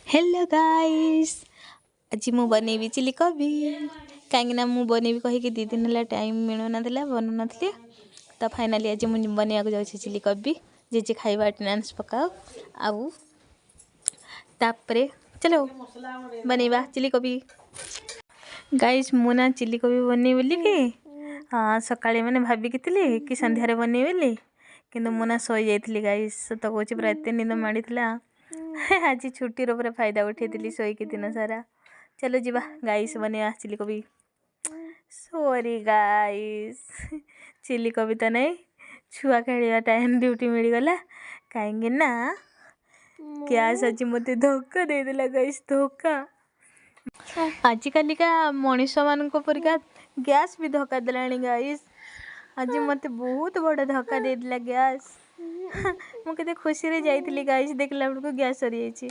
Hello guys, ଆଜି ମୁଁ ବନେଇବି ଚିଲି କୋବି। କାହିଁକିନା ମୁଁ ବନେଇବି କହିକି 2 ଦିନ ହେଲା ଟାଇମ୍ ମିଳୁନଥିଲା, ବନଉନଥିଲି। ତ ଫାଇନାଲି ଆଜି ମୁଁ ବନେଇବାକୁ ଯାଉଛି ଚିଲି କୋବି। ଯିଏ ଯିଏ ଖାଇବା, ଆଟେଣ୍ଡାନ୍ସ ପକାଅ। ଆଉ ତାପରେ ଚଲୋ ବନେଇବା ଚିଲି କୋବି। ଗାଇସ୍, ମୁଁ ନା ଚିଲି କୋବି ବନେଇବି ବୋଲିକି, ହଁ, ସକାଳେ ମାନେ ଭାବିକି ଥିଲି କି ସନ୍ଧ୍ୟାରେ ବନେଇବି ବୋଲି, କିନ୍ତୁ ମୁଁ ନା ଶୋଇଯାଇଥିଲି। ଗାଇସ୍, ସତ କହୁଛି, ପୁରା ଏତେ ନିଦ ମାଡ଼ିଥିଲା। ଆଜି ଛୁଟିର ପୁରା ଫାଇଦା ଉଠେଇଥିଲି ଶୋଇକି ଦିନ ସାରା। ଚାଲ ଯିବା ଗାଇସ୍, ବନେଇବା ଚିଲି କୋବି। ସରି ଗାଇସ୍, ଚିଲି କୋବି ତ ନାଇଁ, ଛୁଆ ଖେଳିବା ଟାଇମ୍ ଡ୍ୟୁଟି ମିଳିଗଲା। କାହିଁକି ନା ଗ୍ୟାସ୍ ଆଜି ମୋତେ ଧୋକା ଦେଇଦେଲା ଗାଇସ୍, ଧୋକା। ଆଜିକାଲିକା ମଣିଷମାନଙ୍କ ପରିକା ଗ୍ୟାସ୍ ବି ଧୋକା ଦେଲାଣି। ଗାଇସ୍, ଆଜି ମୋତେ ବହୁତ ବଡ଼ ଧୋକା ଦେଇଦେଲା ଗ୍ୟାସ୍। ମୁଁ କେତେ ଖୁସିରେ ଯାଇଥିଲି ଗାଇସ୍, ଦେଖିଲା ବେଳକୁ ଗ୍ୟାସ୍ ସରିଯାଇଛି।